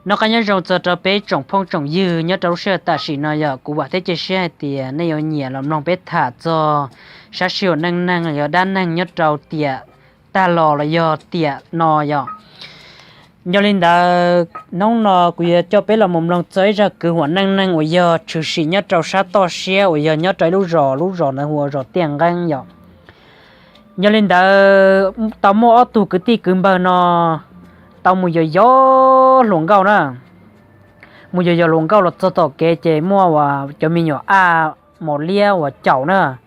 Noj qab nyob zoo txog rau peb tsoom phooj tsoom ywg nyob rau lub sij hawm tam sim no yom. Kuv vam thiab cia siab hais tias nej yuav nyiam los mloog peb tham txog sab sij huam neej neeg los yog dab neeg nyob rau tiam tag los los yog tiam no yom. Yog li ntawd hnub no kuv yuav coj peb los mus mloog txog ib zaj kwv huam neej neeg uas yog tshwm sim nyob rau sab toj siab uas yog nyob rau ib lub zos, lub zos ntawd hu ua zos Tiaj Nqeeb yom. Yog li ntawd tau muaj ob tug kwv tij kwv npawg no tau mus yos yos hluas nkauj na. Mus yos yos hluas nkauj los txog tom kev ces muaj uas cov me nyuam aj mos liab uas caum na.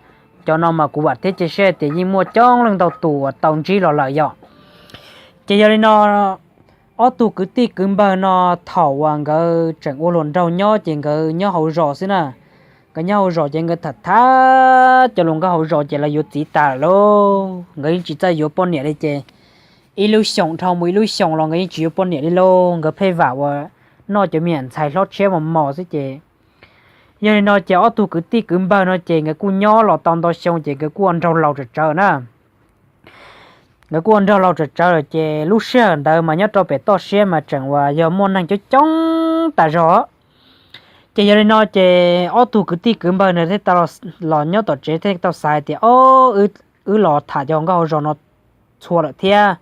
Cov no mas kuv vam thiab cia siab tias yeej muaj coob leej ntau tus uas tau ntsib los lawm yom. Ces yog li no ob tug kwv tij kwv npawg no thaum uas nkawd tseem ua hluas nraug nyob ces nkawd nyob hauv zos xwb na. Nkawd nyob hauv zos ces nkawd tham tham cov hluas nkauj hauv zos ces lawv yuav txiv tas lawm lauj, nkawd yeej tsis txawj yuav poj niam li ces ib lub xyoos dhau mus ib lub xyoos los nkawd yeej tsis yuav poj niam li lauj, nkawd pheej vam uas noj cov me nyuam ntxhais hlob tshiab mos mos xwb ces. Yog li no ces ob tug kwv tij kwv npawg no ces nkawd kuj nyob los tau ntau xyoo ces nkawd kuj ua nraug laus tsawv tsawv na. Nkawd kuj ua nraug laus tsawv tsawv lawm ces lub sij hawm ntawd mas nyob rau pem toj siab mas tseem uas yog muaj neeg coob coob tas zog. Ces yog li no ces ob tug kwv tij kwv npawg no thiaj tau los nyob tom tsev thiaj tau xav hais tias, o, wb los tham cov nkauj hauv zos no txhua lawm thiab.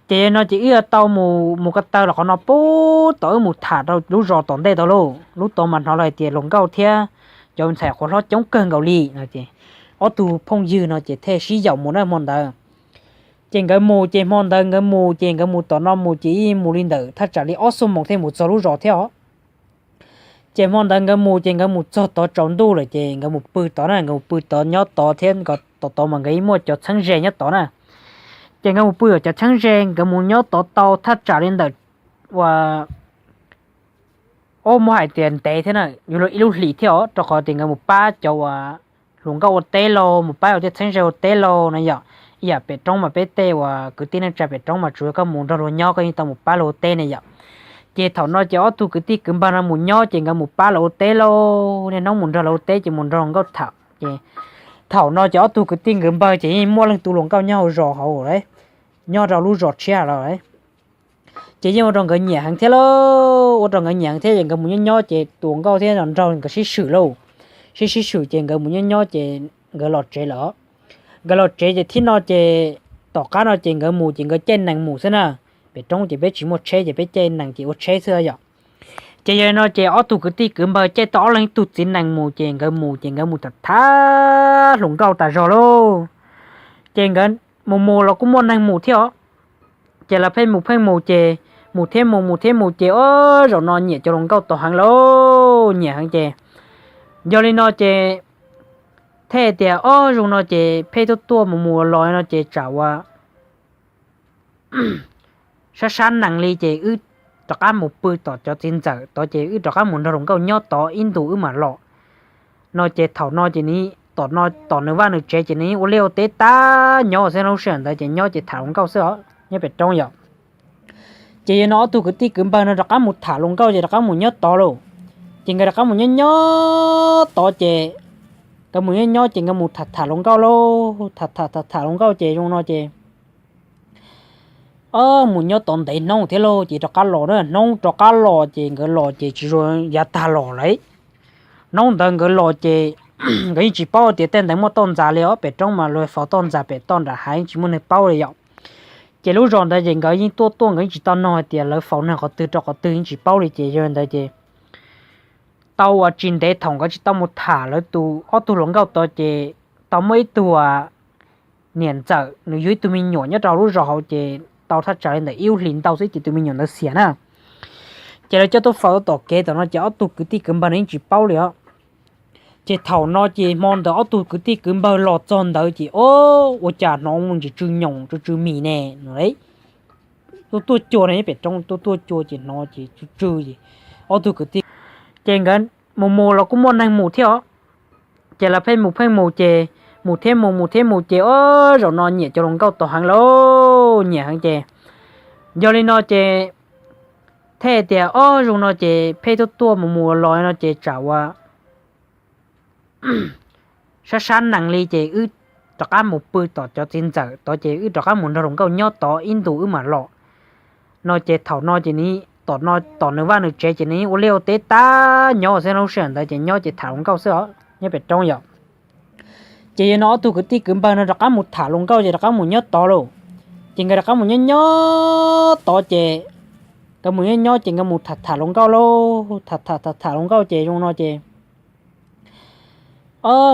Ces yog li no ces wb yuav tau mus mus ko taw los qhov no puag tom wb mus tham rau lub zos tom ntej tau lauj, lub tod mas hnov lawv hais tias hluas nkauj thiab cov ntxhais qhuav hlob coob kawg nkaus li no ces ob tug phooj ywg no ces thiaj sib yaum mus na hmo ntawd. Ces nkawd mus ces hmo ntawd nkawd mus ces nkawd mus tom no mus ces ib mus li ntawm thaj tsam li ob xuab moos thiaj mus txog lub zos thiab os. Ces hmo ntawd nkawd mus ces nkawd mus txog tod tsaus ntuj lawm ces nkawd mus pw tod na, nkawd mus pw tod nyob tod thiab nkawd tom tod mas nkawd yeej muaj cov txheeb ze nyob tod na. Ces nkawd mus pw cov txheeb ze, nkawd mus nyob tod tau thaj tsam li ntawm uas, o, muab hais tias ntev thiab na, yuav luag ib lub hlis thiab os, rau qhov tias nkawd mus pab cov uas hluas nkauj ua teb lauj, mus pab cov txheeb ze ua teb lauj no yom. Ib yam pem roob mas peb tej uas kwv tij neej tsa pem roob mas tsuas yog koj mus nrog luag nyob koj yeej tau mus pab luag ua teb ne yom. Ces thaum no ces ob tug kwv tij kwv npawg no mus nyob ces nkawd mus pab lawv ua teb lauj, niaj hnub mus nrog lawv ua teb ces mus nrog hluas nkauj tham ces. Thaum no ces ob tug kwv tij kwv npawg ces yeej muaj leej tug hluas nkauj nyob hauv zos hauv lawm, nyob rau lub zos tshiab lawm. Ces yeej ua rau nkawd nyiam heev thiab lauj, ua rau nkawd nyiam heev thiab ces nkawd mus nyob nyob ces tus hluas nkauj thiab los nrog nkawd sib swm lauj. Sib sib swm ces nkawd mus nyob nyob ces nkawd los tsev lawm. Nkawd los tsev ces thib no ces tom qab no ces nkawd mus ces nkawd caij nees mus xwb na. Pem roob ces peb tsis muaj tsheb ces peb caij nees ces ua tsheb xwb yom. Ces yog li no ces ob tug kwv tij kwv npawg caij tau ob leeg ib tug txiv nees mus ces nkawd mus ces nkawd mus tham tham hluas nkauj tas zog lauj. Ces nkawd mus mus los kuj muaj neeg mus thiab os. Ces lawv pheej mus pheej mus ces mus thiab mus mus thiab mus ces ob zaug no nyiam cov hluas nkauj tod heev lauj, nyiam heev ces. Yog li no ces thiaj tias ob zaug no ces pheej tuaj tuaj mus mus los no ces tsam uas sab sab nees li ces wb rov qab mus pw tom cov txiv ntxawm tod ces wb rov qab mus nrog hluas nkauj nyob tod ib ntus wb mam los. No ces thaum no ces nws tom no tom nws vaj nws tsev ces nws ua liaj ua teb tag nyob xwb, lub sij hawm ntawd ces nyob ces tham hluas nkauj xwb os, nyob pem roob yom. Ces yog no ob tug kwv tij kwv npawg no rov qab mus tham hluas nkauj ces rov qab mus nyob tod lauj. Ces nkawd rov qab mus nyob nyob tod ces nkawd mus nyob nyob ces nkawd mus tham tham hluas nkauj lauj, tham tham tham tham hluas nkauj ces zoo no ces mus nyob tod ntev hnub thiab lauj ces rov qab los na, hnub rov qab los ces nkawd los ces tsis zoo yav tag los lawm. Hnub ntawd nkawd los ces nkawd yeej tsis paub tias tej ntawd muaj toj ntxas li os, pem roob mas luag faus toj ntxas pem toj nram hav yeej tsis muaj neeg paub li yom. Ces lub zos ntawd ces nkawd yeej tuaj tuaj nkawd yeej tsis tau nug hais tias lawv faus neeg qhov twg rau qhov twg yeej tsis paub li ces yog li ntawd ces tau uas tsis ntev thaum nkawd tsis tau mus tham lawv tus ob tug hluas nkauj tod ces tau muaj ib tug niam ntxawm nws yug ib tug me nyuam nyob rau lub zos hauv ces tau thaj tsam li ntawm ib lub hlis ntau xwb ces tus me nyuam ntawd xiam na. Ces lawv coj tuaj faus tom kev tom no ces ob tug kwv tij kwv npawg no yeej tsis paub li os. Ces thaum no ces hmo ntawd ob tug kwv tij kwv npawg los txog ntawd ces o, ua cas hnov ntsis tsw nyoos tsw tsw mis ne no. Tuaj tuaj cua ne, pem roob tuaj tuaj cua ces hnov ces tsw tsw ces ob tug kwv tij ces nkawd mus mus los kuj muaj neeg mus thiab os. Ces lawv pheej mus pheej mus ces mus thiab mus mus thiab mus ces o, zaum no nyiam cov hluas nkauj tod heev lauj, nyiam heev ces yog li no ces thiaj tias ob zaug no ces pheej tuaj tuaj mus mus los no ces tsam uas sab sab nees li ces wb rov qab mus pw tom cov txiv ntxawm tod ces wb rov qab mus nrog hluas nkauj nyob tod ib ntus wb mam los. No ces thaum no ces nws tom no tom nws vaj nws tsev ces nws yeej ua liaj ua teb tag nyob xwb, lub sij hawm ntawd ces nyob ces tham hluas nkauj xwb os, nyob pem roob yom. Ces yog no ob tug kwv tij kwv npawg no rov qab mus tham hluas nkauj ces rov qab mus nyob tod lauj. Ces nkawd rov qab mus nyob nyob tod ces nkawd mus nyob nyob ces nkawd mus tham tham hluas nkauj lauj, tham tham tham tham hluas nkauj ces zoo no ces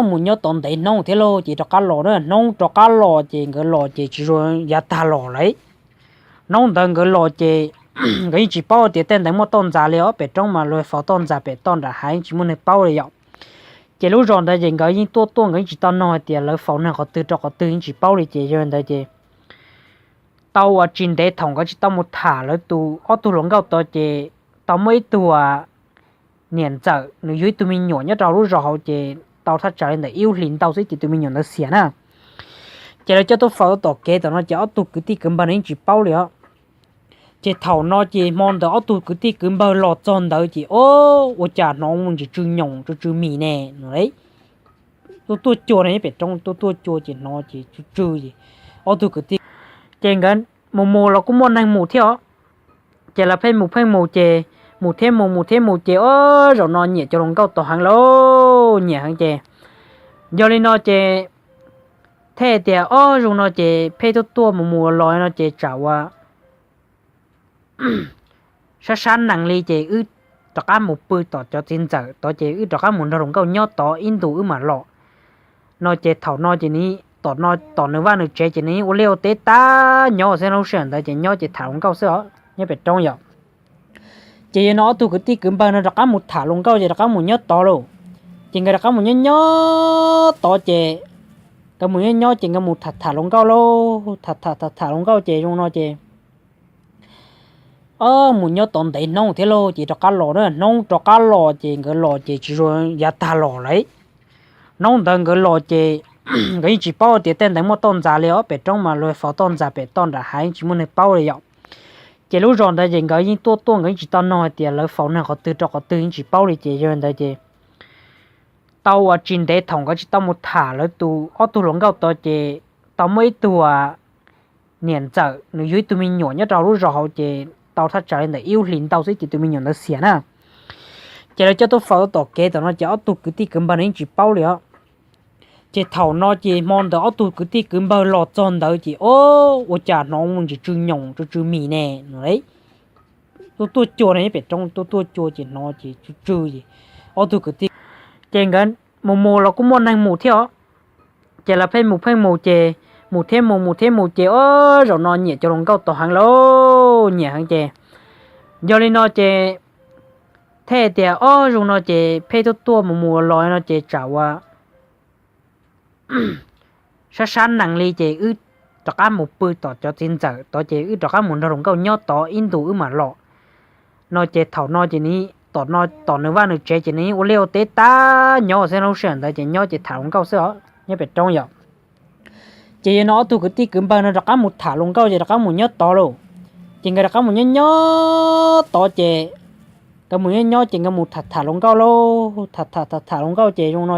mus nyob tod ntev hnub thiab lauj, ces rov qab los na, hnub rov qab los ces nkawd los ces tsis zoo yav tag los lawm. Hnub ntawd nkawd los ces nkawd yeej tsis paub tias tej ntawd muaj toj ntxas li os, pem roob mas luag faus toj ntxas pem toj nram hav yeej tsis muaj neeg paub li yom. Ces lub zos ntawd ces nkawd yeej tuaj tuaj nkawd yeej tsis tau nug hais tias lawv faus neeg qhov twg rau qhov twg yeej tsis paub li, ces yog li ntawd ces tau uas tsis ntev thaum nkawd tsis tau mus tham lawv tus ob tug hluas nkauj tod ces tau muaj ib tug niam ntxawm nws yug ib tug me nyuam nyob rau lub zos hauv ces tau thaj tsam li ntawm ib lub hlis ntau xwb ces tus me nyuam ntawd xiam na. Ces lawv coj tuaj faus tom kev tom no ces ob tug kwv tij kwv npawg no yeej tsis paub li os. Ces thaum no ces hmo ntawd ob tug kwv tij kwv npawg los txog ntawd ces o, ua cas hnov mus ntsis tsw nyoos tsw tsw mis ne no. Tuaj tuaj cua ne, pem roob tuaj tuaj cua ces hnov ces tsw tsw ces ob tug kwv tij, ces nkawd mus mus los kuj muaj neeg mus thiab os. Ces lawv pheej mus pheej mus ces mus thiab mus mus thiab mus ces o, zaum no nyiam cov hluas nkauj tod heev lauj, nyiam heev ces yog li no ces thiaj tias o, zoo no ces pheej tuaj tuaj mus mus los no ces tsam ua sab sab nees li ces wb rov qab mus pw tom cov txiv ntxawm tod ces wb rov qab mus nrog hluas nkauj nyob tod ib ntus wb mam los no. Ces thaum no ces nws tom no tom nws vaj nws tsev ces nws yeej ua liaj ua teb tag nyob xwb, lub sij hawm ntawd ces nyob ces tham hluas nkauj xwb os, nyob pem roob yom. Ces yog no ob tug kwv tij kwv npawg no rov qab mus tham hluas nkauj ces rov qab mus nyob tod lauj. Ces nkawd rov qab mus nyob nyob tod ces nkawd mus nyob nyob ces nkawd mus tham tham hluas nkauj lauj, tham tham tham tham hluas nkauj ces zoo no ces o, mus nyob tod ntev hnub thiab lauj, ces rov qab los na, hnub rov qab los ces nkawd los ces tsis zoo yav tag los lawm. Hnub ntawd nkawd los ces nkawd yeej tsis paub tias tej ntawd muaj toj ntxas li os, pem roob mas luag faus toj ntxas pem toj nram hav yeej tsis muaj neeg paub li yom. Ces lub zos ntawd ces nkawd yeej tuaj tuaj nkawd yeej tsis tau nug hais tias lawv faus neeg qhov twg rau qhov twg yeej tsis paub li, ces yog li ntawd ces tau uas tsis ntev thaum nkawd tsis tau mus tham lawv tus ob tug hluas nkauj tod ces tau muaj ib tug niam ntxawm nws yug ib tug me nyuam nyob rau lub zos hauv ces tau thaj tsam li ntawm ib lub hlis ntau xwb ces tus me nyuam ntawd xiam na. Ces lawv coj tuaj faus tom kev tom no ces ob tug kwv tij kwv npawg no yeej tsis paub li os. Ces thaum no ces hmo ntawd ob tug kwv tij kwv npawg los txog ntawd ces o, ua cas hnov mus ntsis tsw nyoos tsw tsw mis ne no. Tuaj tuaj cua ne, pem roob tuaj tuaj cua ces hnov ces tsw tsw ces ob tug kwv tij, ces nkawd mus mus los kuj muaj neeg mus thiab os. Ces lawv pheej mus pheej mus ces mus thiab mus mus thiab mus ces o, zaum no nyiam cov hluas nkauj tod heev lauj, nyiam heev ces yog li no ces thiaj tias o, zoo no ces pheej tuaj tuaj mus mus los no ces tsam ua sab sab nees li ces wb rov qab mus pw tom cov txiv ntxawm tod ces wb rov qab mus nrog hluas nkauj nyob tod ib ntus wb mam los no. Ces thaum no ces nws tom no tom nws vaj nws tsev ces nws yeej ua liaj ua teb tag nyob xwb, lub sij hawm ntawd ces nyob ces tham hluas nkauj xwb os, nyob pem roob yom. Ces yog no ob tug kwv tij kwv npawg no rov qab mus tham hluas nkauj ces rov qab mus nyob tod lauj. Ces nkawd rov qab mus nyob nyob tod ces nkawd mus nyob nyob ces nkawd mus tham tham hluas nkauj lauj, tham tham tham tham hluas nkauj ces zoo no